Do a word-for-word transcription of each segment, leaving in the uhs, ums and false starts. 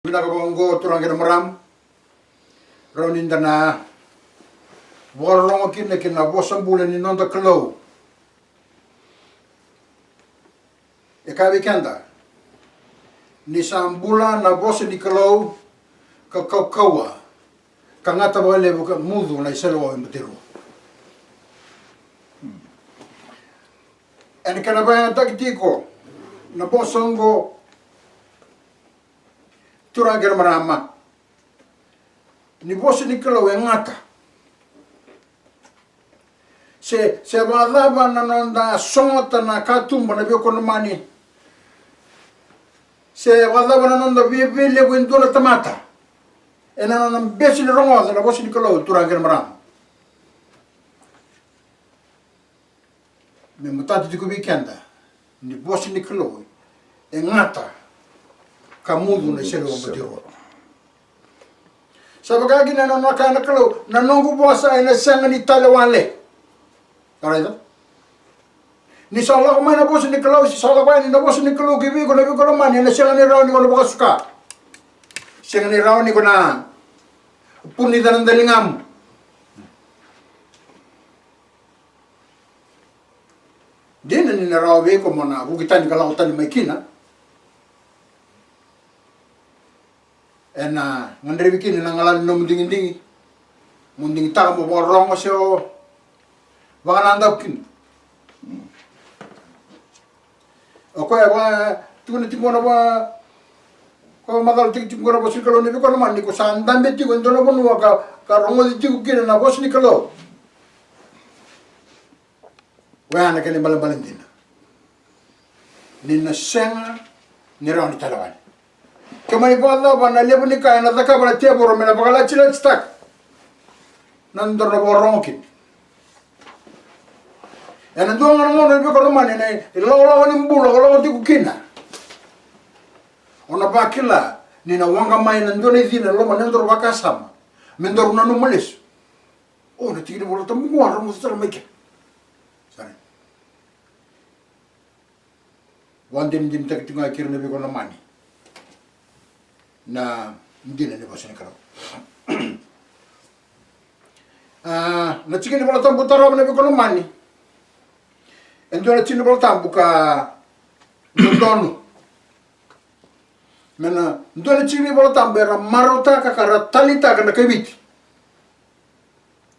Vinaka vakaoqo turaga kei na marama. Rawa ni da na vakarorogo kina ki na vosa bula ni noda Kalou. E kaya vei keda ni sa bula na vosa ni Kalou, ka kaukauwa, ka gata vakalevu, ka mucu na iseleiwau e batirua. Ena kena vakayagataki tiko na vosa oqo, turaga kei na marama, ni vosa ni Kalou e gata. Se, se vakacava na noda sogota na katuba, na veiwekani lomani, se vakacava na noda viavialevu e dua na tamata ena nona bese ni rogoca na vosa ni Kalou, turaga kei na marama, me matata tiko vei keda ni vosa ni Kalou e gata ka mucu na iseleiwau e batirua. Sa vaka kina na nona kaya na Kalou, na noqu vosa ena sega ni tale wale. Raica, ni sa lako mai na vosa ni Kalou, se sa lako yani na vosa ni Kalou ki vei iko, na veiwekani lomani, ena sega ni rawa ni ko na vakasuka. Sega ni rawa ni ko na punica na daligamu. Dina ni na rawa vei iko mo na vuki tani ka lako tani mai kina. Ena gadrevi kina na galala ni nomu digidigi, mo digitaka mo vakarorogo se o vakanadaku kina. O koya e vaka, tukuna tiko na va, ko macala tiko, tiko na vosa ni Kalou, na veiwekani lomani, ni ko sa dabe tiko e dua na vanua ka, ka rogoci tiko kina na vosa ni Kalou. Oya na kena ibalebale dina. Ni na sega ni rawa ni tale wale. Ke mani vakacava na levu ni ka ena cakava na tevoro me na vakalatilati taka, na dodonu na vakarorogo kina. Ena dua ga na gauna, na veiwekani lomani, na ilawalawa ni bula o lako tiko kina, o na vakila ni na waqa mai na dua na icina e loma ni nodaru vakasama me daru nanuma lesu. O, na tiki ni Vola Tabu qo, a rogoca sara mai kea. Sara. Vakadinadinataki tiko ga kei ira na veiwekani lomani na dina ni vosa ni Kalou. A, na tiki ni Vola Tabu tarava, na veiwekani lomani, e dua na tiki ni Vola Tabu ka dodonu me na, dua na tiki ni Vola Tabu era marautaka ka ra taleitaka na kai Viti.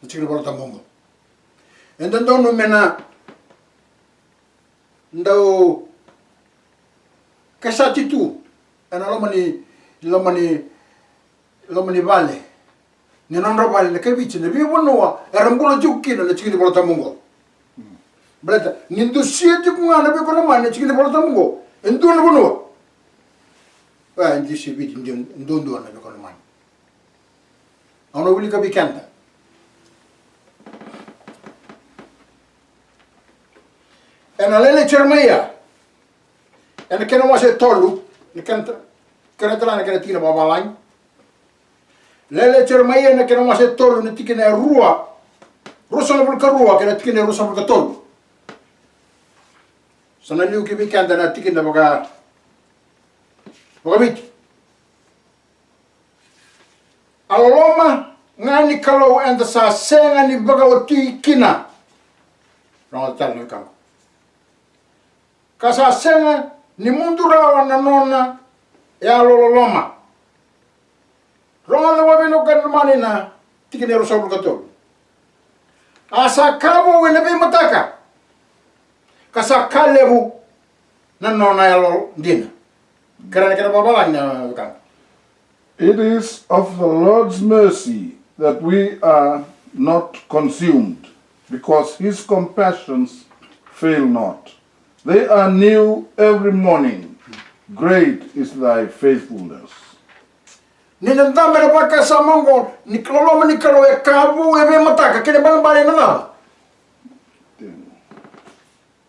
Na tiki ni Vola Tabu oqo e dodonu me na dau kesati tu ena loma ni, loma ni, loma ni vale, ni nodra vale na kai Viti, na veivanua era bula tiko kina na tiki ni Vola Tabu oqo. Baleta ni dusia tiko ga, na veiwekani lomani, na tiki ni Vola Tabu oqo e dua na vanua. E dusia Viti e duadua, na veiwekani lomani. Au na wilika vei keda ena Lailai Jeremaia, ena kena wase e tolu, na kena, kena tara na kena tikina vakavalagi. Lailai Jeremaia, na kena wase e tolu, na tikina e rua, ruasagavulu ka rua kei na tikina e ruasagavulu ka tolu. Sa na liu ki vei keda na tikina vaka, vakaViti. A loloma ga ni Kalou eda sa sega ni vakaoti kina. Rogoca tale na wekaqu. Ka sa sega ni mudu rawa na nona yalololoma. Rogoca vakavinaka, na mani, na tikina e ruasagavulu ka tolu. A sa ka vou ena veimataka, ka sa ka levu na nona yalodina. Kena, kena vakavalagi na wekaqu. It is of the Lord's mercy that we are not consumed, because his compassions fail not. They are new every morning. Great is thy faithfulness. Ni na dabe na vakasama oqo ni loloma ni Kalou e ka vou e veimataka, kena ibalebale na cava?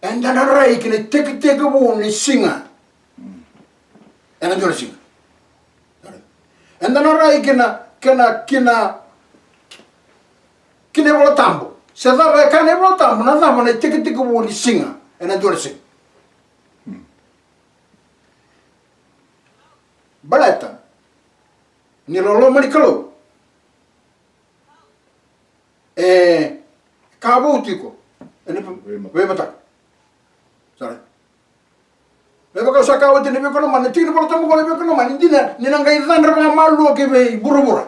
Eda na rai ki na itekitekivu ni siga ena dua na siga. Eda na rai ki na, ki na, ki na, ki na iVola Tabu. Se cava e kaya na iVola Tabu, na cava na itekitekivu ni siga ena dua na siga. Baleta Ni loloma ni Kalou e ka vou tiko ena veimataka. Sara. Me vaka au sa kaya oti, na veiwekani lomani, na tiki ni Vola Tabu qo, na veiwekani lomani, dina ni na qai cadra vakamalua ki vei vuravura.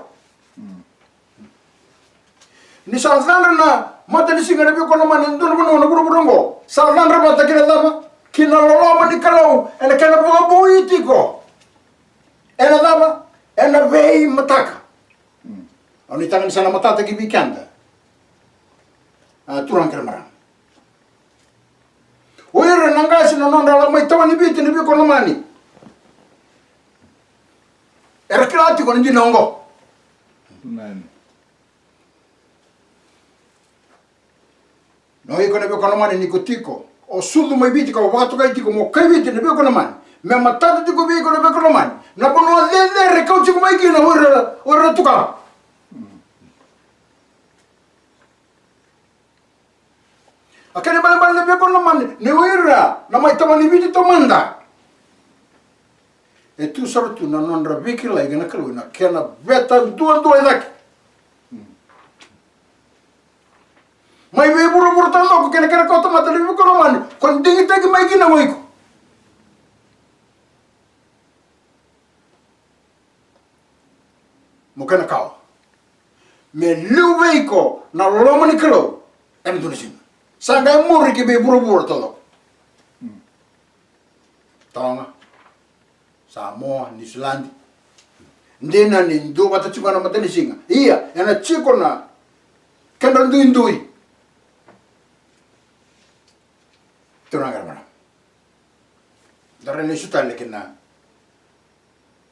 Ni sa cadra na matanisiga, na veiwekani lomani, e dua na vanua na vuravura oqo sa cadra vata kei na cava? Kei na loloma ni Kalou ena kena vakavoui tiko. Ena cava? Ena veimataka. Au nuitaka ni sa na matata ki vei keda, a, turaga kei na marama. O ira na qase na nodra lako mai tawa ni Viti, na veiwekani lomani, era kila tiko na dina oqo. Amen. Na o iko, na veiwekani lomani, ni ko tiko, o sucu mai Viti ka o vakatokai tiko mo kai Viti, na veiwekani lomani, me matata tiko vei iko, na veiwekani lomani, na vanua cecere e kauti iko mai kina o ira, o ira na tukana. A kena ibalebale, na veiwekani lomani, ni o ira na mai tawa ni Viti taumada, e tu sara tu na nodra veikilai kei na Kalou ena kena veta duadua e cake. Mai vei vuravura taucoko kei na kena kawatamata, na veiwekani lomani, ko digitaki mai kina o iko. Mo kena kawa. Me liu vei iko na loloma ni Kalou ena dua na siga. Sa qai muri ki vei vuravura taucoko. Toga, Samoa, Niusiladi. Dina ni duavata tiko na matanisiga, ia ena tiko na kedra duidui. Turaga kei na marama, da rai lesu tale ki na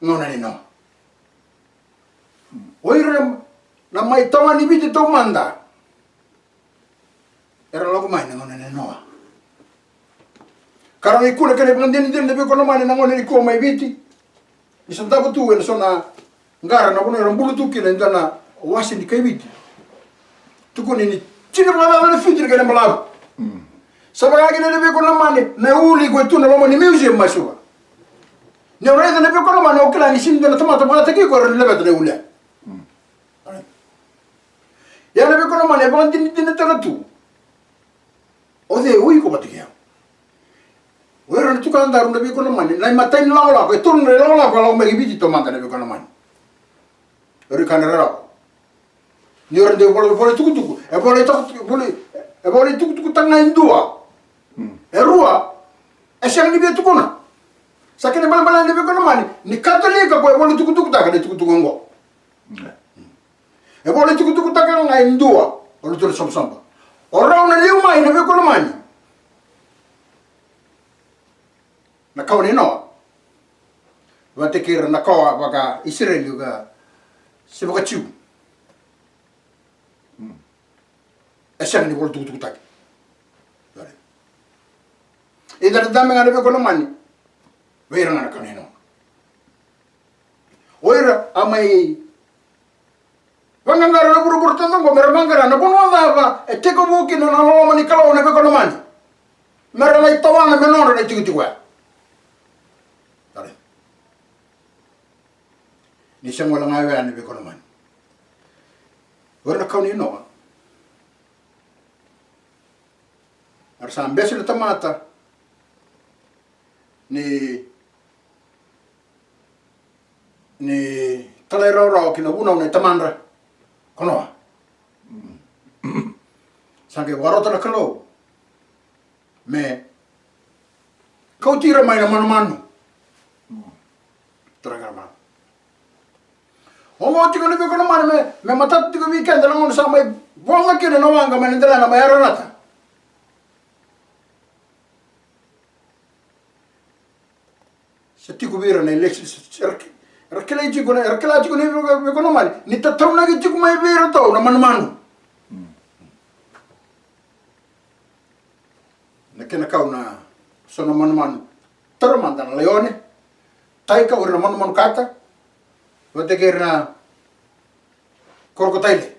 gauna nei Noa. O ira na mai tawa ni Viti taumada era lako mai na gauna nei Noa. Ka ra qai kune kina ivakadinadina, na veiwekani lomani, na gauna nikua mai Viti. Ni sa davo tu ena so na qara na vanua era bulu tu kina e dua na wase ni kai Viti. Tukuni ni tini vakacaca na fiti na kena balavu. Sa vaka kina, na veiwekani lomani, na uli ko e tu na loma ni museum mai Suva. Ni o raica, na veiwekani lomani, o kila ni sega ni dua na tamata vakataki iko era laveta na uli. Ia, na veiwekani lomani, e vakadinadinataka tu. O cei o iko vata kei au? O ira na tukadaru, na veiwekani lomani, na imatai ni lakolako, e tolu na ilakolako e lako mai ki Viti taumada, na veiwekani lomani. O ira ka na rerevaka. Ni o ira dau vola, vola itukutuku, e vola itukutuku, vola, e vola itukutukutaka ga e dua. E rua, e sega ni via tukuna. Sa kena ibalebale, na veiwekani lomani, ni Katalika ko e vola itukutukutaka na itukutuku oqo. E vola itukutukutaka ga e dua, o Lutulesobasoba. O rau na liu mai, na veiwekani lomani, na kawa nei Noa vata kei ira na kawa vaka-Isireli ka se vaka-Jiu. E sega ni vola itukutukutaki. Ia, da na dabe ga, na veiwekani lomani, vei ira ga na kawa nei Noa. O ira a mai vaqaqara na vuravura taucoko qo, me ra vaqara na vanua cava e tekivu kina na loloma ni Kalou, na veiwekani lomani, me ra lai tawana me nodra na itikotiko ya. Ni sega wale ga oya, na veiwekani lomani. O ira na kawa nei Noa, era sa bese na tamata ni, ni talairawarawa ki na vunau nei tamadra ko Noa. Sa qai vakarota na Kalou me kauti ira mai na manumanu. Turaga kei na marama, oqo tiko, na veiwekani lomani, me, me matata tiko vei keda na gauna sa mai vola kina na waqa mai na delana mai Ararata. Sa tiko vei ira na election, era, era kilai tiko na, era kila tiko, na veiwekani lomani, ni tataunaki tiko mai vei iratou na manumanu. Na kena kau na so na manumanu tara mada na laione, taika, o ira na manumanu kata, vata kei ira na korokotaile.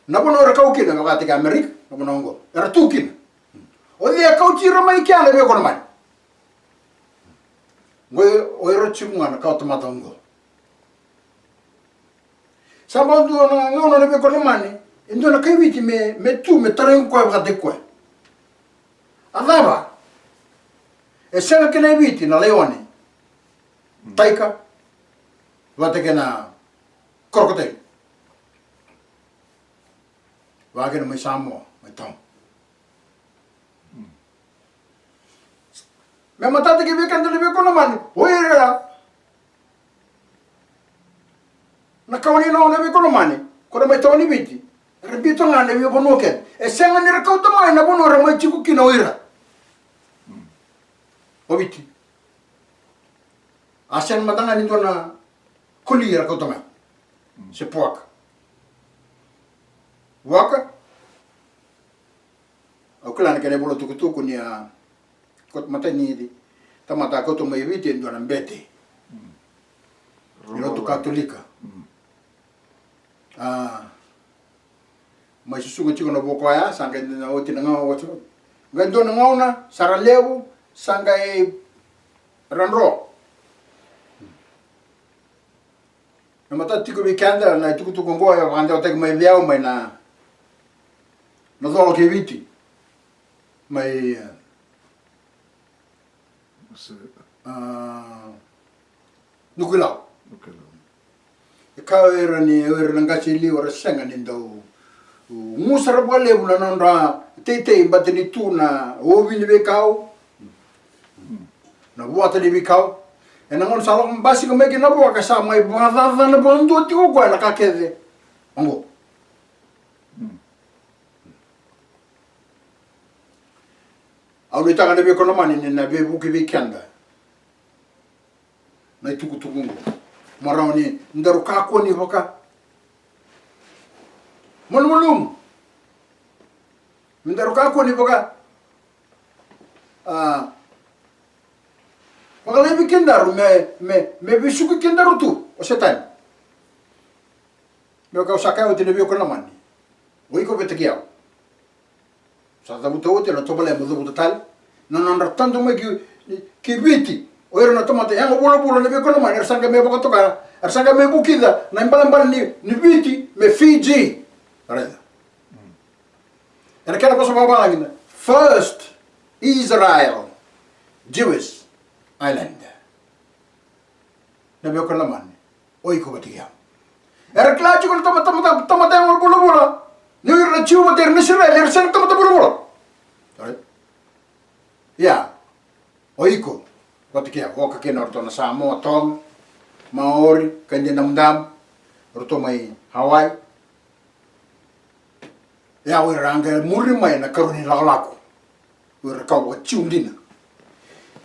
Na vanua era kau kina, vakataki Amerika, na vanua oqo era tu kina. O cei e kauti ira mai kea, na veiwekani lomani? Qo o ira tiko ga na kawa tamata oqo. Sa bau dua na gauna na veikonamani, e dua na kai Viti me, me tu me tarai koya vakataki koya. A cava? E sega kina e Viti na laione, taika, vata kei na korokoteli. Vaka kina mai Samoa, mai Tonga. Me matata kei vei keda na veikonamani, o ira na kawa ni noa na veikonamani, ko na mai tawa ni Viti, era biuta ga na veivanua kece. E sega ni ra kauta mai na vanua era mai tiko kina o ira. O Viti. A sega mada ga ni dua na koli era kauta mai. Se puaka. Waka. Au kila na kena ivola tukutuku ni a, ko matai ni tamata a kauta mai Viti e dua na bete. Ni lotu Katolika. A, mai susuga tiko na vuaka oya, sa qai na oti na gauna, oti. Qai dua na gauna, sa ra levu, sa qai ra dro. Na matata tiko vei keda na itukutuku oqo e vakadewataki mai vei au mai na, na colo kei Viti. Mai, e, a, Nukuilau. E kaya o ira ni, o ira na qase i liu era sega ni dau gu sara vakalevu na nodra teitei, baleta ni tu na ovi ni veikau, na vuata ni veikau. Ena gauna sa lako basika mai kina na vuaka, sa mai vakacacana vakadua tiko o koya na ka kece oqo. Au nuitaka na veikonamani ni na veivuke vei keda na itukutuku oqo. Mo rawa ni daru kakua ni vaka malumalumu. Me daru kakua ni vaka, a, vakalaivi kedaru me, me, me vesuki kedaru tu o Setani. Me vaka au sa kaya oti na veikonamani, o iko vata kei au. Sa cavuta oti na tovolea mo cavuta tale. Na nodra tadu mai ki, ki Viti o ira na tamata yago vulavula na veikonamani, era sa qai mai vakatoka, era sa qai mai vukica na ibalebale ni, ni Viti me Fiji. Raica. Ena kena vosa vakavalagi na First Israel Jewish Island. Na veikonamani, o iko vata kei au. Era kila tiko na tamata, tamata, tamata yago vulavula ni o ira na Jiu vata ira na Isireli, era sega na tamata vulavula. Ia, o iko vata kei au, oka kina o ratou na Samoa, Tonga, Maori, Kaidinamudamu, o ratou mai Hawaii. Ia, o ira a qai muri mai na karua ni lakolako. O ira ka vaka Jiu dina.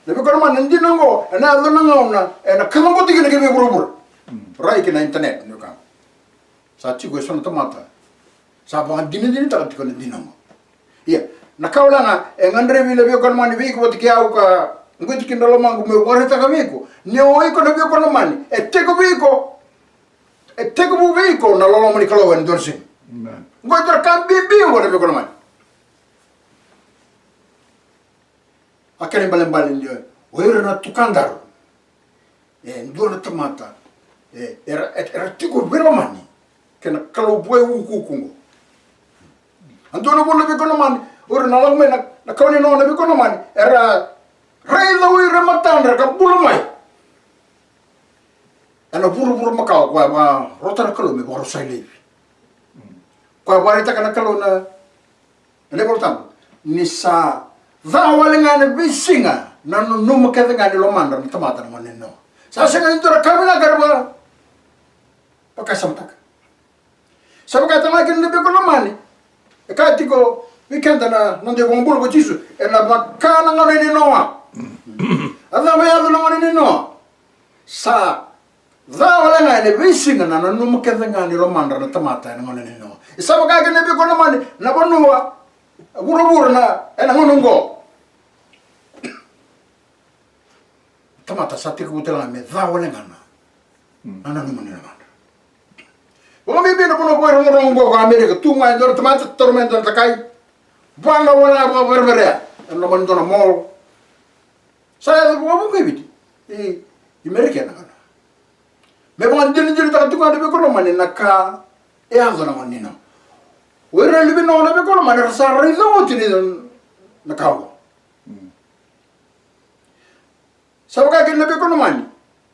Na veikonamani, na dina oqo ena yaco na gauna ena kacaboti kina kei vei vuravura. Rai kina internet ni ka. Sa tiko e so na tamata sa vakadinadinataka tiko na dina oqo. Ia, na ka wale ga e gadrevi na veikonamani vei iko vata kei au ka uqeti kina na lomaqu meu vakaraitaka vei iko ni o iko na veikonamani, e tekivu vei iko. E tekivu vei iko na loloma ni Kalou ena dua na siga. Oqo e dua na ka bibi oqo na veikonamani. A kena ibalebale ni o ira na tukadaru, e dua na tamata, e, era, era tiko veilomani kei na Kalou vakaiukuuku oqo. A dua na vuna na veikonamani, o ira na lako mai na, na kawa ni noa na veikonamani, era raica o ira e matadra ka bula mai. Ena vuravura makawa koya vakarota na Kalou me vakarusai laivi. Koya vakaraitaka na Kalou na, ena iVolatabu ni sa ca wale ga ena veisiga na nanuma kece ga ni lomadra na tamata na gone ni Noa. Sa sega ni dua na ka vinaka era vaka, vakasamataka. Sa vaka tale ga kina na veikonamani. E kaya tiko vei keda na noda iVakabula ko Jisu, ena vaka na gone ni Noa. A cava e yaco na gone ni Noa? Sa ca wale ga ena veisiga na nanuma kece ga ni lomadra na tamata ena gone ni Noa. E sa vaka kina na veikonamani, na vanua, vuravura na, ena gauna oqo. Tamata sa tekivu tale ga me ca wale ga na, na nanuma ni lomadra. Vakabibi na vanua vakarogorogo oqo ko Amerika, tu ga e dua na tamata, taura mai e dua na takai. Vana wale ga vakavereverea ena loma ni dua na mall. Sa yaco vakavuqa e Viti. i, i Merika na gauna. Me vakadinadinataka tiko ga na veivakalomani na ka e yaco na gauna ni nona. O ira e luve ni nona veivakalomani era sa raica oti na, na ka oqo. Sa vaka kina na veivakalomani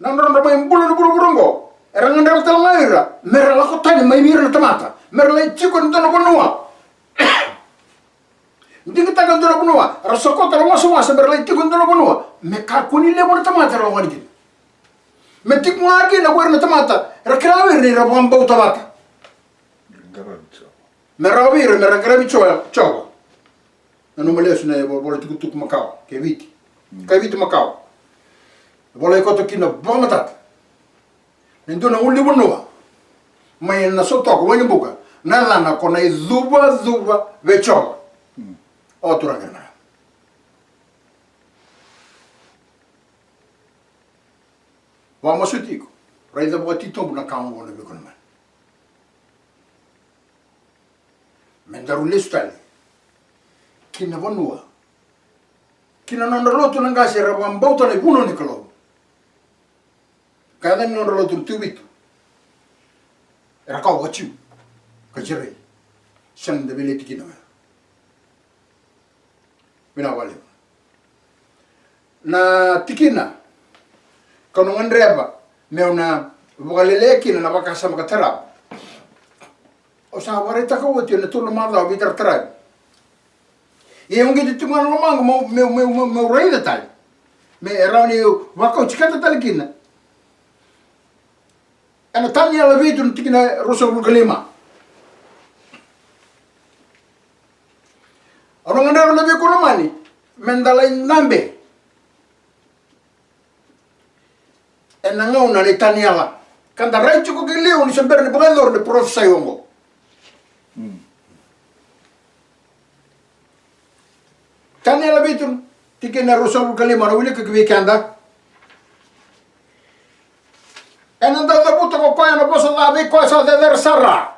na nodra mai bula na vuravura oqo, era gadreva tale ga o ira me ra lako tani mai vei ira na tamata, me ra lai tiko e dua na vanua. Digitaka e dua na vanua, ra sokota, ra wasawasa me ra lai tiko e dua na vanua, me kakua ni levu na tamata era lako yani kina. Me tiko ga kina o ira na tamata era kila o ira ni ra vakabauta vata. Me rawa vei ira me ra qaravi Jiova. Nanuma lesu na ivola, ivola tukutuku makawa kei Viti. Kai Viti makawa. Volai koto kina vakamatata na dua na ulunivanua mai na Sotoko, Wainibuka, na yacana ko na icuvacuva vei Jiova. O turaga na vakamasuti iko, raica vakatitobu na ka oqo na veivakalomani. Me daru lesu tale ki na vanua, ki na nodra lotu na qase era vakabauta na ivunau ni Kalou. Ka yaca ni nodra lotu na Tui Vitu. Era kau vakaJiu ka Isireli. Sega ni da veileti kina oya. Vinaka vakalevu. Na tikina kau na gadreva meu na vakaleleya kina na vakasama ka tarava. Au sa vakaraitaka oti ena tolu na macawa veitarataravi. Ia e uqeti tiko ga na lomaqu meu, meu, meu, meu, meu raica tale me rawa ni vakau tikata tale kina. Ena Taniela vitu na tikina ruasagavulu ka lima. Au na gadreva na veivakalomani me da lai dabe ena gauna nei Taniela, ka da rai tiko ki liu ni se bera ni vakayacori na parofisai oqo. Taniela vitu, tikina ruasagavulu ka lima, na wilika ki vei keda. Ena dau cavuta ko koya na vosa ca vei koya sa cecere sara.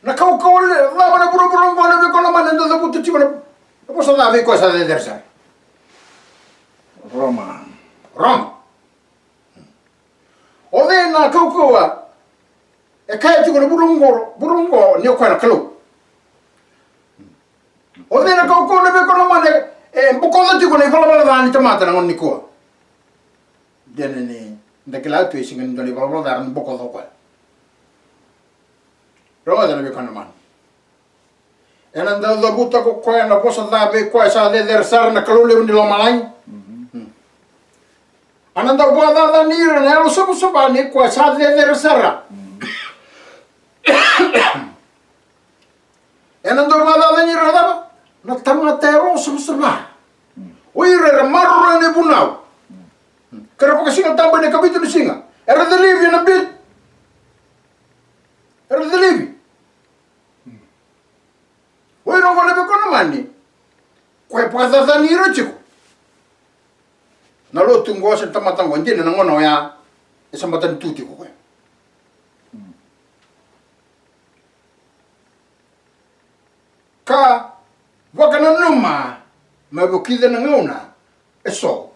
Na kaukauwa cava na vuravura oqo na veivakalomani, ena dau cavuta tiko na vosa ca vei koya sa cecere sara? Roma. Roma. O cei na kaukauwa e kaya tiko na vura oqo, vura oqo ni o koya na Kalou? O cei na kaukauwa na veivakalomani e bokoca tiko na ivalavala ca ni tamata na gauna nikua? Dina ni da kila tu e sega ni dua na ivalavala ca era na bokoca o koya. Rogoca na veivakalomani. Ena dau cavuta ko koya na vosa ca vei koya sa cecere sara, na Kalou levu ni lomalagi. A na dau vakacacani ira na yalo savasava ni koya sa cecere sara. Ena dau vakacacani ira na cava? Na tamata yalo savasava. O ira era maroroya na ivunau. Ka ra vakasiga tabu ena ikavitu ni siga. Era calivi ena bit. Era calivi. O ira oqo na veivakalomani, koya e vakacacani ira tiko na lotu oqo se na tamata oqo, dina na gauna oya e sa matanitu tiko koya. Ka vakananuma me vukica na gauna eso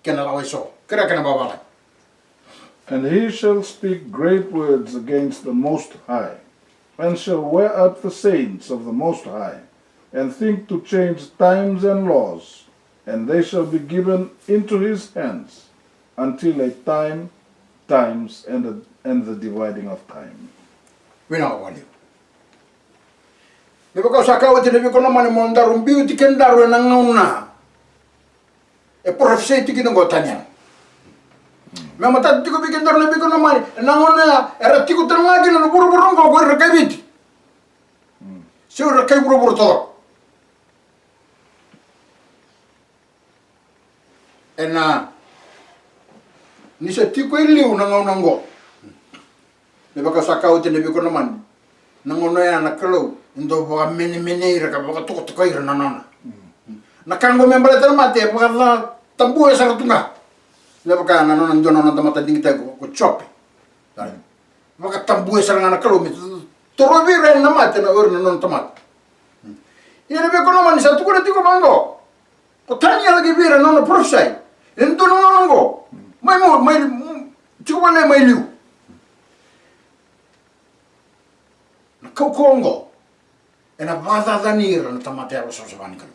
kei na lawa eso. Kerea kena vavalagi. And he shall speak great words against the Most High, and shall wear out the saints of the Most High, and think to change times and laws, and they shall be given into his hands until a time, times, and, a, and the dividing of time. Vinaka vakalevu. Me vaka au sa kaya oti na veivakalomani, mo daru biuti kedaru ena gauna e parofisai tiko kina oqo o Taniela. Me matata tiko vei kedaru na veivakalomani, ena gauna ya era tiko tale ga kina na vuravura oqo ko ira na kai Viti. Se o ira na kai vuravura taucoko. Ena, ni sa tiko e liu na gauna oqo. Me vaka sa kaya oti na veivakalomani, na gauna ya na Kalou e dau vakamenemenei ira ka vakatokatokai ira na nona. Na ka oqo me baleta na mate e vakatabua sara tu ga. Me vaka na nona, dua na nona tamata digitaki ko, ko Jope. Vakatabua sara ga na Kalou me torovi ira na mate na, o ira na nona tamata. Ia na veivakalomani sa tukuna tiko vaqo. O Taniela kei vei ira na nona parofisai ena dua na gauna oqo. Mai mu, mai mu, tiko vale mai liu. Na kaukauwa oqo ena vakacacani ira na tamata yalosavasava ni Kalou.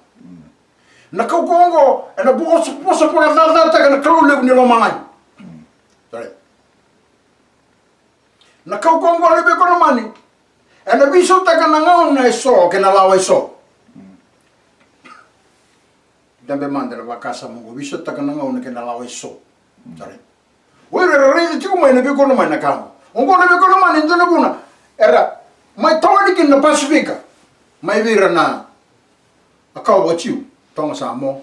Na kaukauwa oqo ena vosa, vosa vakacacataka na Kalou levu ni lomalagi. Sorry. Na kaukauwa oqo, na veiwekani lomani, ena veisautaka na gauna eso kei na lawa eso. Dabe mada na vakasama oqo, veisautaka na gauna kei na lawa eso. Sorry. O ira era raica tiko mai, na veiwekani lomani, na ka oqo. Oqo, na veiwekani lomani, e dua na vuna era mai tawani kina na Pasifika mai vei ira na, na kawa vakaJiu, Toga, Samoa,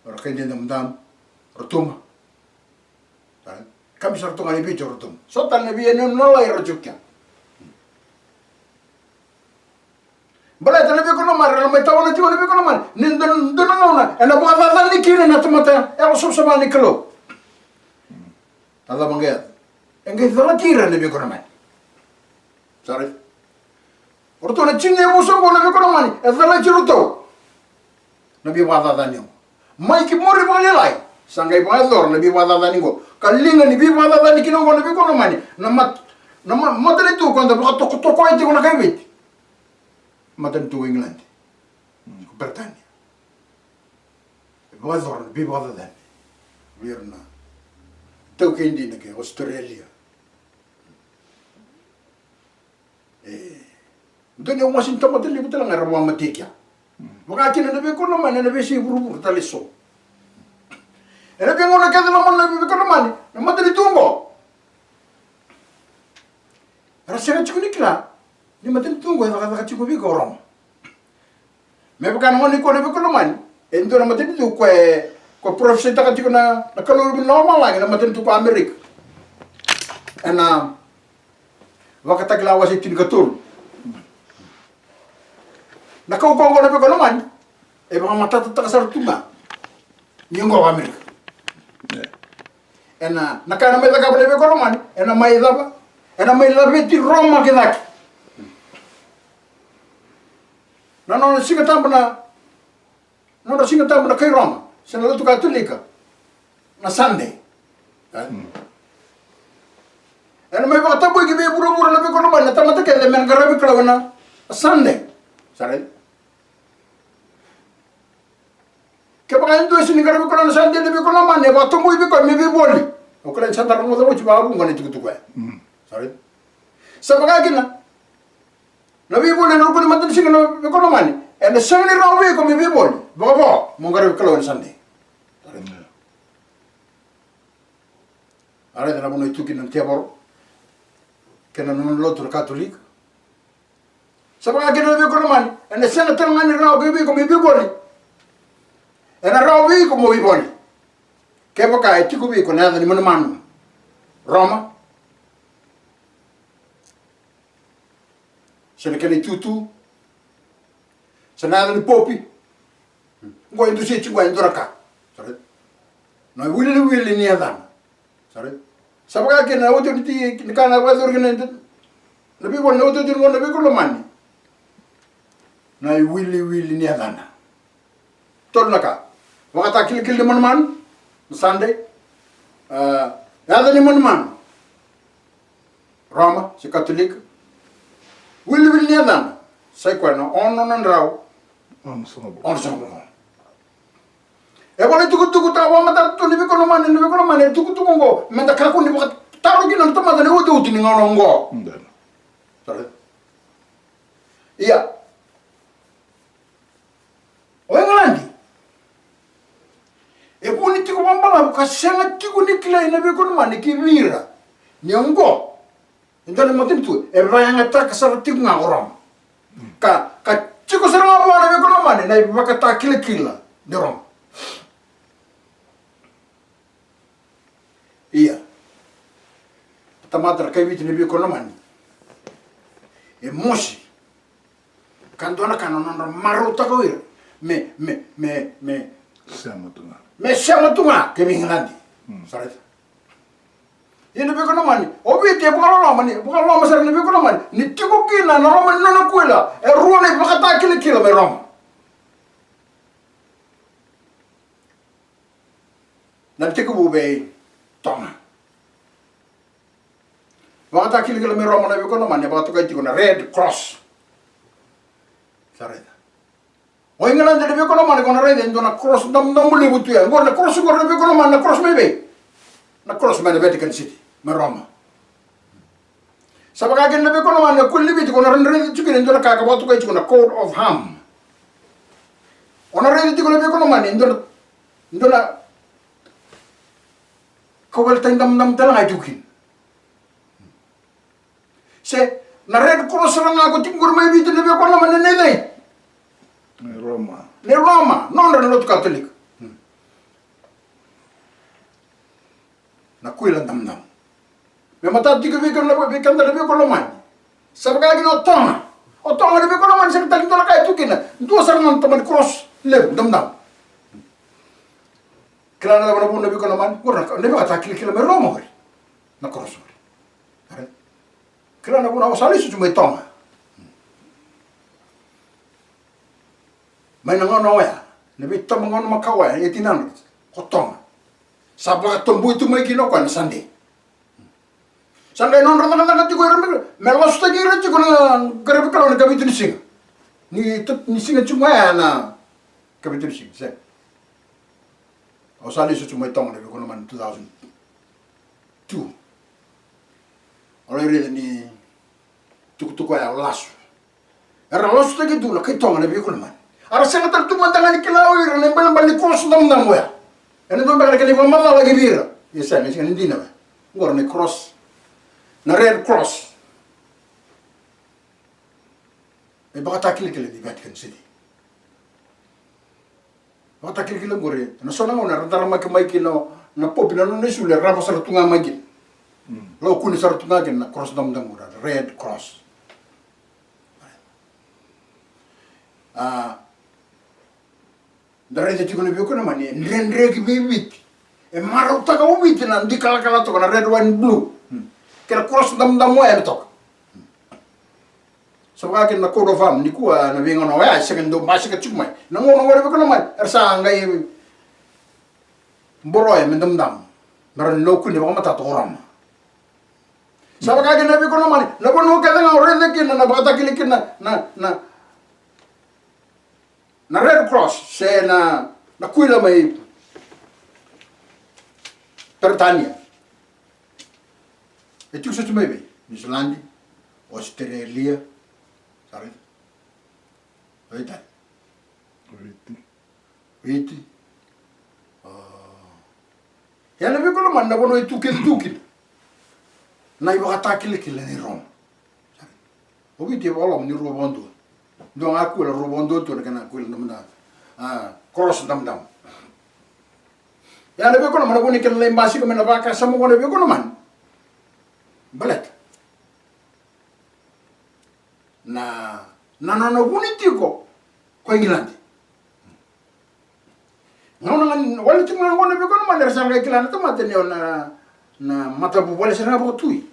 ira kai Dadamudamu, Rotuma. Ka mai sara tu ga ni Viti o Rotuma. So tale na veiyanuyanu lalai era tiko kina. Baleta, na veiwekani lomani, era na mai tawana tiko, na veiwekani lomani, ni dua, dua na gauna ena vakacacani kina na tamata yalosavasava ni Kalou. Na cava qai yaco? E qai calati ira, na veiwekani lomani. Sorry. O ratou na tini na yavusa oqo, na veiwekani lomani, e calati iratou na veivakacacani oqo. Mai ki muri vakalailai sa qai vakayacora na veivakacacani oqo. Ka liga ni veivakacacani kina oqo, na veiwekani lomani, na mat-, na ma-, matanitu ka da vakatokotokoya tiko na kai Viti. Matanitu o Igiladi, ko Peritania. E vakayacora na veivakacacani vei ira na taukei dina kei Australia. E dua na iwase ni tamata levu tale ga era vakamatei kea. Vaka kina, na veiwekani lomani, ena veiyasai vuravura tale eso. Ena veigauna kece, lomani, na veiwekani lomani, na matanitu oqo era sega tiko ni kila ni matanitu oqo e cakacaka tiko vei iko o Roma. Me vaka na gauna nikua, na veiwekani lomani, e dua na matanitu ko e, ko e parofisaitaka tiko na, na Kalou ni lomalagi, na matanitu ko Amerika. Ena Vakatakila wase tinikatolu. Na kaukauwa oqo, na veiwekani lomani, e vakamatatataka sara tu ga ni oqo o Amerika. Ena, na ka ena mai cakava, na veiwekani lomani, ena mai cava? Ena mai laveti Roma ki cake. Na nona Siga Tabu na, nodra Siga Tabu na kai Roma se na lotu Katolika na Sunday. Ena mai vakatabui ki vei vuravura, na veiwekani lomani, na tamata kece me na qaravi Kalou ena Sunday. Sa raica? Kevaka e dua e sega ni qaravi Kalou ena Sunday, na veiwekani lomani, e vakatabui vei koya me veivoli. Au kila ni sa da rogoca oti vakavuqa na itukutuku ya. Sa raica? Sa vaka kina na veivoli ena ruku ni matanisiga, na veiwekani lomani, ena sega ni rawa vei iko me veivoli vakavo mo qaravi Kalou ena Sunday. A raica na vanua e tu kina na tevoro kei na nona lotu na Katolika. Sa vaka kina, na veiwekani lomani, ena sega tale ga ni rawa vei iko me veivoli. Ena rawa vei iko mo veivoli kevaka e tiko vei iko na yaca ni manumanu, Roma, se na kena itutu, se na yaca ni popi. Oqo e dusia tiko e dua na ka. Sa raica? Na iwiliwili ni yacana. Sa raica? Sa vaka kina na iotioti ni ka na vakayacori kina na veiwali, na iotioti ni gauna, na veiwekani lomani. Na iwiliwili ni yacana. Tolu na ka. Vakatakilakila ni manumanu, na Sunday. A, yaca ni manumanu, Roma se Katolika. Wiliwili ni yacana, sa i koya na ono na drau onosagavulu. E vola itukutuku, da vakamatata tu, na veiwekani lomani, na veiwekani lomani, e tukutuku oqo me da kakua ni vakataro kina na tamata na iotioti ni gauna oqo. Sa raica? Ia, o Igiladi e vu ni tiko vakabalavu ka sega tiko ni kilai, na veiwekani lomani, ki vei ira ni oqo e dua na matanitu e vakayagataka sara tiko ga o Roma. Ka, ka tiko sara ga vua, na veiwekani lomani, na ivakatakilakila ni Roma. Ia, tamata na kai Viti, na veiwekani lomani, e mosi ka dua na ka na nodra marautaka o ira me, me, me, me sema tu ga, me sema tu ga ki vei Igiladi. Sa raica? Ia, na veiwekani lomani, o Viti e vakaloloma, ni vakaloloma sara, na veiwekani lomani, ni tiko kina na loma ni nona kuila e rua na ivakatakilakila mai Roma. Na tekivu vei Toga. Vakatakilakila mai Roma na veiwekani lomani e vakatokai tiko na Red Cross. Sa raica. O Igiladi na veiwekani lomani ko na raica e dua na cross damudamu levu tu ya. Oqori na cross oqori na veiwekani lomani na cross mai vei? Na cross mai na Vatican City mai Roma. Sa vaka kina na veiwekani lomani na kuli ni Viti ko na raica tiko kina e dua na ka ka vakatokai tiko na coat of arms. O na raica tiko na veiwekani lomani e dua na, dua na kauwele tai damudamu tale ga e tiko kina. Se na Red Cross sara ga ko tiko qori mai Viti na veiwekani lomani nei cei? Nei Roma. Nei Roma, nodra na lotu Katolika. Na kuila damudamu. Me matata tiko vei keda na, vei keda na veiwekani lomani. Sa vaka kina o Toga. O Toga na veiwekani lomani sa na tali dua na ka e tu kina. Dua sara ga na tamani cross levu damudamu. Kila na cava na vuna na veiwekani lomani? Qori na vakatakilakila mai Roma qori. Na cross qori. Kila na vuna o sa lesu tu mai Toga. Mai na gauna oya, na veitaba gauna makawa oya, eighteen hundred, ko Toga. Sa vakatabui tu mai kina o koya na Sade. Sa qai nodra cakacaka tiko ira me, me lasutaki ira tiko na qaravi Kalou na ikavitu ni siga. Ni, ni siga tiko ga ya na ikavitu ni siga, se. Au sa lesu tu mai Toga na veiwekani lomani two thousand two. Au lai raica ni tukutuku ya au lasu. Era lasutaki tu na kai Toga na veiwekani lomani. Era sega tale tu mada ga ni kila o ira na ibalebale ni cross damudamu oya. Ena dua beka na kena ivakamacala ki vei ira. Ia sega, sega ni dina oya. Oqori na cross. Na Red Cross. E vakatakilakila ni Vatican City. Vakatakilakila qori, na so na gauna era daramaki mai kina na Pope na nona isulu e rava sara tu ga mai kina. Lau kune sara tu ga kina na cross damudamu, na Red Cross. A, da raica tiko na veiwekani lomani, e dredre ki vei Viti. E marautaka o Viti na dikalakala toka na red, white, blue. Kei na cross damudamu oya ena toka. Sa vaka kina na coat of arms nikua, na veigauna oya e sega ni dau basika tiko mai. Na gauna oqori veiwekani lomani era sa qai boroya me damudamu. Me rawa ni lau kune vakamatata o Roma. Sa vaka kina veiwekani lomani, na vanua kece ga o raica kina na vakatakilakila kina na, na, na Red Cross se na, na kuila mai Peritania. E tiko soti mai vei? Niusiladi, Ositerelia, sa raica? Vei tani? Viti. Viti. A. Ia na veiwekani lomani na vanua e tu kece tu kina na ivakatakilakila ni Roma. O Viti e vakaloloma ni rua vakadua. Dua ga kuila rua vakadua tu na kena kuila damudamu. A, cross damudamu. Ia na veiwekani lomani na vanua kena lai basika mai na vakasama oqo na veiwekani lomani. Baleta na, na nona vuni tiko ko Igiladi. Gauna ga ni wale tiko ga qo na veiwekani lomani era sa qai kila na tamata ni o na, na matavuvale sara ga vakatui.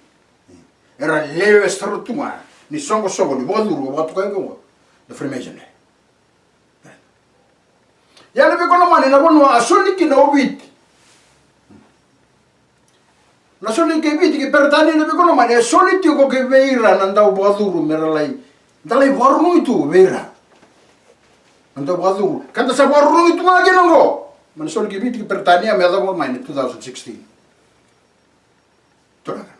Era lewe sara tu ga ni soqosoqo ni vakacuru vakatokai qo na Freemasonry. Ia na veiwekani lomani na vanua a soli kina o Viti. Na soli kei Viti kei Peritania na veiwekani lomani e soli tiko kei vei ira na dau vakacuru me ra lai, da lai vakarurugi tu vei ira na dau vakacuru. Ka da sa vakarurugi tu ga kina oqo mai na soli kei Viti kei Peritania me yacova mai na two thousand sixteen. Turaga.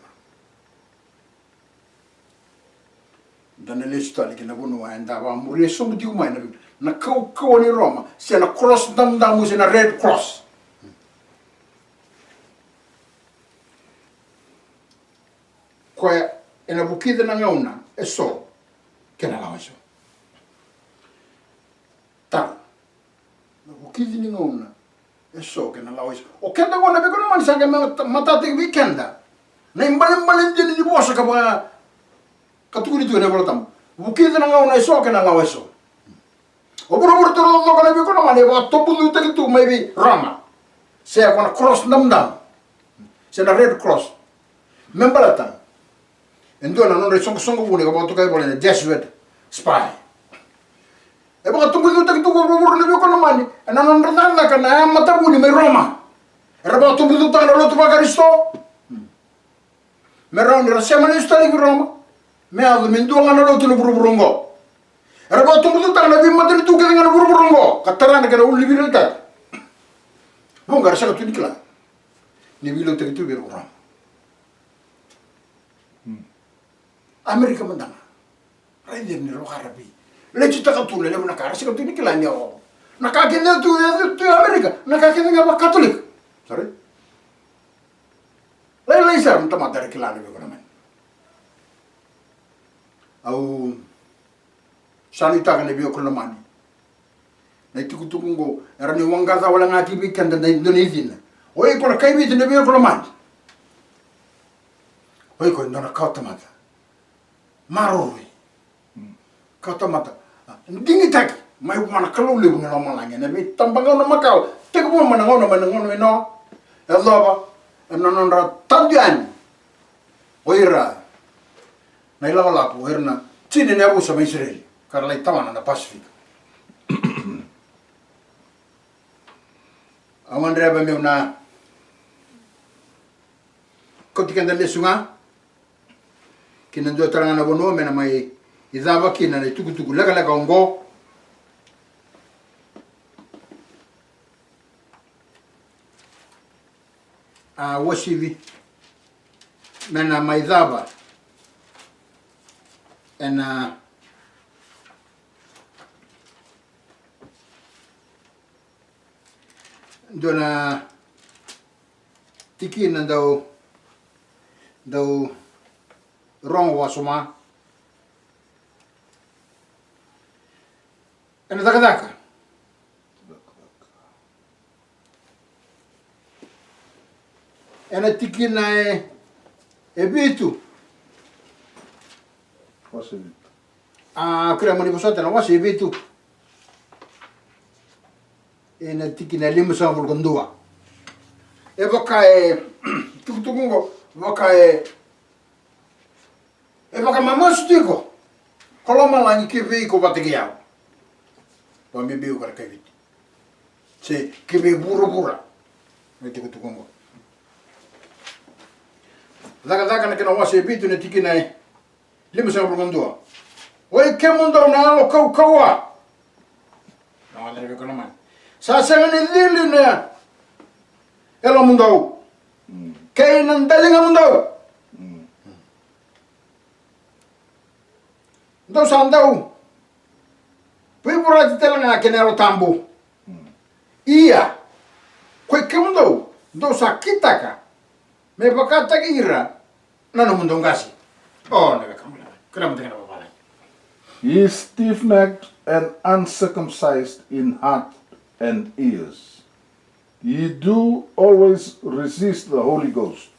Da na lesu tale ki na vanua eda vakamuria sobu tiko mai na, na kaukauwa ni Roma, se na cross damudamu, se na Red Cross. Koya ena vukica na gauna eso kei na lawa eso. Taro. Na vukici ni gauna eso kei na lawa eso. O keda qo na veiwekani lomani sa qai mata-, matataki vei keda na ibalebale dina ni vosa ka vaka, ka tukuni tu ena iVolatabu. Vukici na gauna eso kei na lawa eso. O vuravura taucoko na veiwekani lomani e vakatobucutaki tu mai vei Roma. Se ko na cross damudamu. Se na Red Cross. Me baleta e dua na nodra isoqosoqo vuni ka vakatokai voli na Jesuit spy. E vakatobucutaki tu ko vuravura na veiwekani lomani ena nodra cakacaka na yamatavuni mai Roma. Era tubutubu taka na lotu vaKarisito. Me rawa ni ra sema lesu tale ki Roma, me yaco me dua ga na lotu na vuravura oqo. Era vakatubutubu taka na veimatanitu kece ga na vuravura oqo ka tara na kena ulu ni veiliutaki. Vuqa era sega tu ni kila ni veiliutaki tu vei ira ko Roma. Amerika mada ga. Raica ni ra vakaravi. Leti taka tu na levu na ka, ra sega tu ni kila ni o na ka kece tu e tu e Amerika, na ka kece ga vakaKatolika. Sorry. Lailai sara na tamata era kila na veiwekani lomani. Au sa nuitaka na veiwekani lomani. Na itukutuku oqo era ni waqaca wale ga ki vei keda na dua na icina. O iko na kai Viti na veiwekani lomani. O iko e dua na kawa tamata maroroi. Kawa tamata digitaki mai vua na Kalou levu na lomalagi ena veitabagauna makawa. Tekivu mai na gauna, mai na gauna i Noa, yacova ena nodra tadu yani o ira na ilakolako, o ira na tini na yavusa mai Isireli ka ra lai tawana na Pasifika. Au gadreva meu na kauti keda lesu ga ki na dua tale ga na vanua me na mai cava kina na itukutuku lekaleka oqo. A uasivi me na mai cava ena dua na tikina dau, dau rogo wasoma. Ena Cakacaka ena tikina e, e vitu. Wase vitu. A, kerea mo ni vosota, na wase e vitu. Ena tikina e limasagavulu ka dua. E vaka e, tukutuku oqo, vaka e, e vakamamasu tiko ko lomalagi ki vei iko vata kei au. Vakabibi iko na kai Viti. Se ki vei vuravura. Na itukutuku oqo. Cakacaka na kena wase e vitu na tikina e limasagavulu ka dua. Oi kemudou na yalo kaukauwa. Na wale na veiwekani lomani. Sa sega ni cili na yalomudou. Mm. Kei na daligamudou. Mm. Dou sa dau veivorati tale ga kei na Yalo Tabu. Mm. Ia, koi kemudou, dou sa kitaka me vakataki ira na nomudou qase. O, na veiwekani lomani. Kila mada ga na vavalagi. Ye stiff-necked and uncircumcised in heart and ears, ye do always resist the Holy Ghost,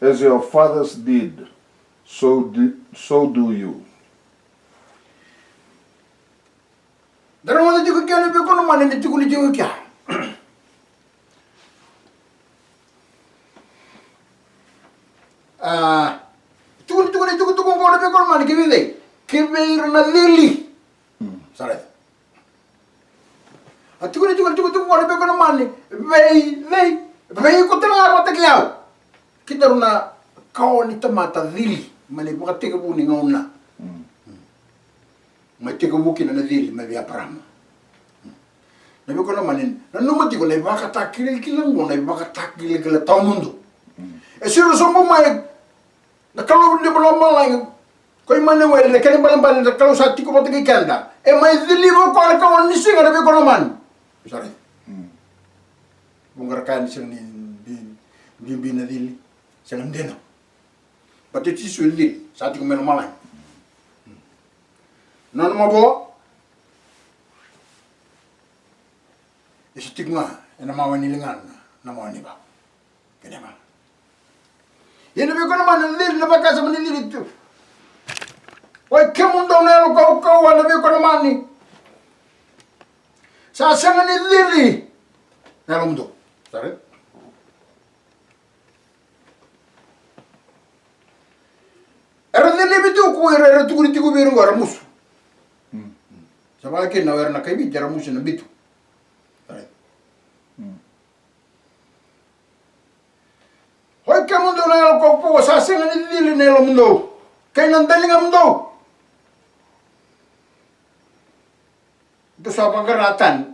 as your fathers did, so do, so do you. Da rogoca tiko kina na veiwekani lomani, ni tukuni tiko kina. A, tukuni, tukuni, tukutuku oqo na veiwekani lomani ki vei cei? Ki vei ira na cili. Mm. Sa raica. A tukuni tiko na tukutuku oqo na veiwekani lomani vei, vei, vei iko tale ga vata kei au. Kedaru na kawa ni tamata cili mai na ivakatekivu ni gauna. Mm. Mai tekivu kina na cili mai vei Eparama. Na veiwekani lomani, nanuma tiko na ivakatakilakila oqo, na ivakatakilakila tawamudu. Mm. E siro sobu mai na Kalou levu lomalagi ko Imanueli, na kena ibalebale na Kalou sa tiko vata kei keda. E mai ciliva o koya na kawa ni siga na veiwekani lomani. Sorry. Mm. Vuqa era kaya ni sega ni bi-, bibi na cili. Sega ni dina. Baleta o Jisu e cili, sa tiko mai lomalagi. Nona mavoa e se tiko ga ena mawe ni ligana, na mawe ni vava. Kena ibalebale. Ia na veiwekani lomani, na cili, na vakasama ni cili tu. Oi kemudou na yalo kaukauwa, na veiwekani lomani, sa sega ni cili na yalomudou. Sorry. Era cilivi tu ko ira, era tukuni tiko vei ira oqo, era musu. Mm. Sa vaka kina o ira na kai Viti era musu ena bitu. Right. Mm. Ko sa sega ni cili na yalomudou kei na daligamudou. Dou sa vaqara tani,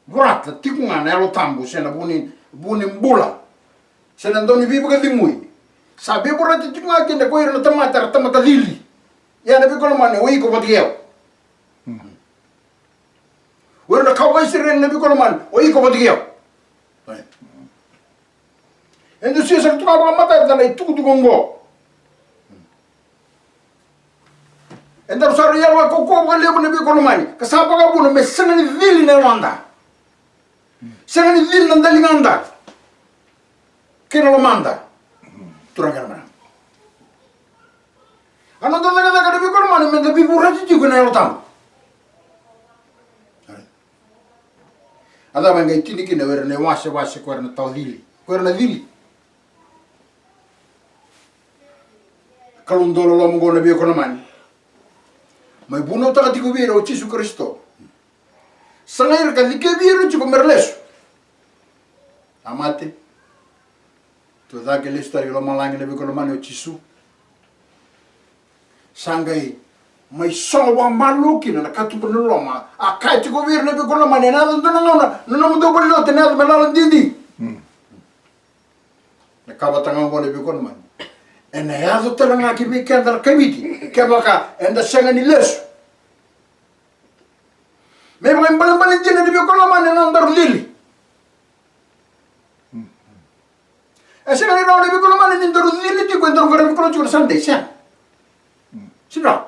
vorata tiko ga na Yalo Tabu se na vu ni, vu ni bula, se na dau ni veivakacegui. Sa veivorati tiko ga kina ko ira na tamata era tamata cili. Ia na veiwekani lomani, o iko vata kei au. O ira na kawa Isireli na veiwekani lomani, o iko vata kei au. E dau sega sara tu ga vakamatata na itukutuku oqo. E daru sa rui yalo e kaukaua vakalevu na veiwekani lomani, ka sa vakavuna me sega ni cili na yaloda, sega ni cili na daligada kei na lomada. Turaga kei na marama, a noda cakacaka na veiwekani lomani me da veivorati tiko ena Yalo Tabu. A cava e qai tini kina o ira na iwasewase ko ira na tawa cili, ko ira na cili? Kalou dau loloma oqo na veiwekani lomani, mai vunautaka tiko vei ira o Jisu Karisito. Sa qai ira ka cikevi ira tiko me ra lesu. A mate, tucake, lesu tale i lomalagi na veiwekani lomani o Jisu. Sa qai mai sogo vakamalua kina na katuba ni loloma. A kaya tiko vei ira na veiwekani lomani, ena yaco dua na gauna na nomudou valenilotu ena yaco me lala didi. Na ka vata ga oqo na veiwekani lomani, ena yaco tale ga ki vei keda na kai Viti kevaka eda sega ni lesu. Me vakaibalebale dina na veiwekani lomani na nodaru cili. E sega ni rawa na veiwekani lomani ni daru cili tiko, e daru qaravi Kalou tiko na Sunday, sega. Sega.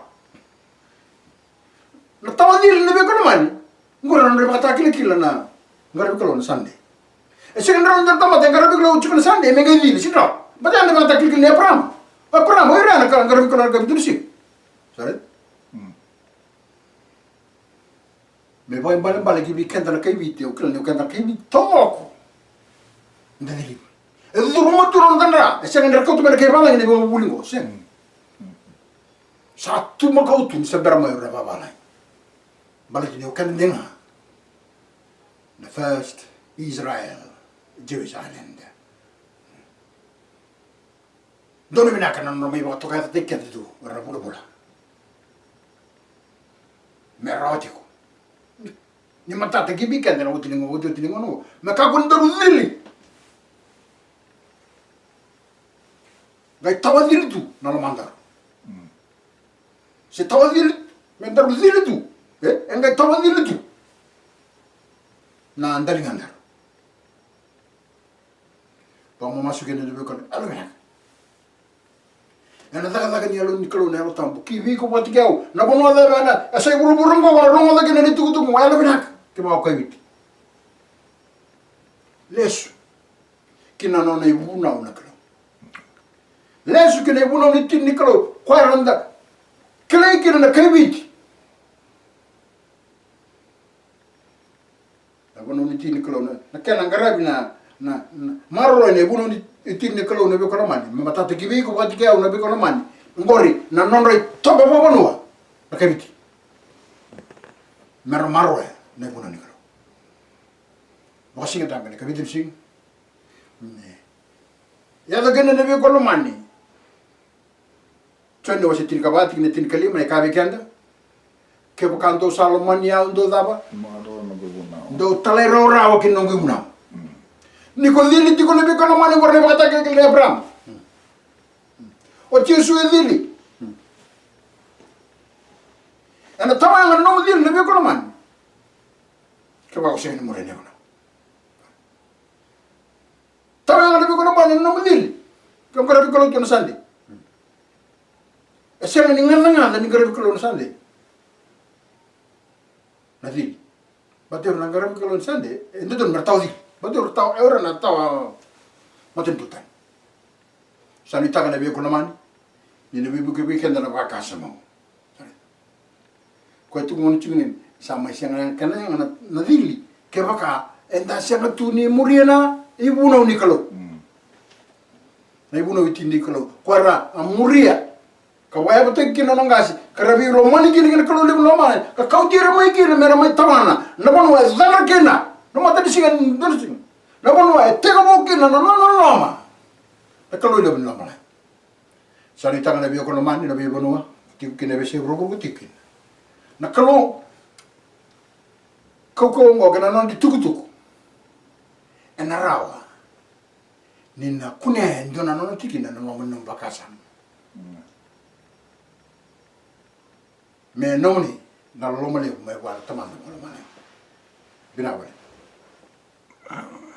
Na tawa cili na veiwekani lomani, qori na nodra ivakatakilakila na qaravi Kalou na Sunday. E sega ni rawa ni daru tamata e qaravi Kalou tiko na Sunday me qai cili, sega ni rawa. Baleta ya na ivakatakilakila nei Eparama. O Eparama, o ira na ka qaravi Kalou na ka vitu na siga. Sara? Me vakaibalebale ki vei keda na kai Viti, au kila ni o keda na kai Viti taucoko da ciliva. E curuma tu na noda dra, e sega ni ra kauta mai na kai valagi na veivakavuvuli oqo, sega. Sa tu makawa tu ni sa bera mai o ira na vavalagi. Baleta ni o keda dei ga na first Israel, Jewish Islander. Donu vinaka na nodra mai vakatokayacataki keda tu o ira na vulavula. Me rawa tiko ni matata ki vei keda na oti ni gauna, oti, oti ni gauna oqo. Me kakua ni daru cili. Qai tawa cili tu na lomadaru. Se tawa cili, me daru cili tu. E, e qai tawa cili tu na daligadaru. Vakamamasu kina na veiwekani, yalo vinaka. Ena cakacaka ni Yalo ni Kalou na Yalo Tabu ki vei iko vata kei au. Na vanua cava ena, e sa i vuravura oqo ko na rogoca kina na itukutuku oqo, yalo vinaka. Kevaka o kai Viti, lesu ki na nona ivunau na Kalou. Lesu ki na ivunau ni tini ni Kalou, koya eda kilai kina na kai Viti. Na vunau ni tini ni Kalou, na, na kena qaravi na, na, na maroroi na ivunau ni tini ni Kalou na veiwekani lomani. Me matata ki vei iko vata kei au na veiwekani lomani. Oqori na nodra itovo vakavanua na kai Viti. Me ra maroroya na ivunau ni Kalou. Vakasina tabe na ka vitu ni siga. Me yaco kina na veiwekani lomani. Joni wase tinikava, tikina tinikalima, e kaya vei keda, kevaka dou sa lomani au, dou cava? Maroroya na noqu ivunau. Dou talairawarawa ki na noqu ivunau. Ni ko cili tiko na veiwekani lomani, oqori na ivakatakilakila nei Eparama. O Jisu e cili. Ena tawayaga na nomu cili na veiwekani lomani. Kevaka o sega ni muria na ivunau. Tawayaga na veiwekani lomani na nomu cili. Ke o qaravi Kalou tu na Sunday. E sega ni gacagaca ni qaravi Kalou na Sunday. Na cili. Baleta o ira na qaravi Kalou na Sunday, e dodonu me ra tawa cili. Baleta o ira tawa, o ira na tawa matanitu tani. Sa nuitaka na veiwekani lomani ni na veivuke vei keda na vakasama. Koya tu gona tiko ni sa mai sega na kena yaga na, na cili kevaka eda sega tu ni muria na ivunau ni Kalou. Na ivunau e tini ni Kalou. Koya era a muria ka vakayavataki kina na nona qase, ka ra veilomani kina kei na Kalou levu ni lomalagi, ka kauti ira mai kina me ra mai tawana na vanua e cadra kina na matanisiga, na matanisiga, na vanua e tekivu kina na nona loloma na Kalou levu ni lomalagi. Sa nuitaka na veiwekani lomani, na veivanua tiko kina, na veiyasai vuravura tiko kina. Na Kalou, kaukauwa oqo kei na nona itukutuku ena rawa ni na kunea e dua na nona tikina ena loma ni nomu vakasama. Me nomuni na loloma levu mai vua na Tamada mai lomalagi. Vinaka vakalevu.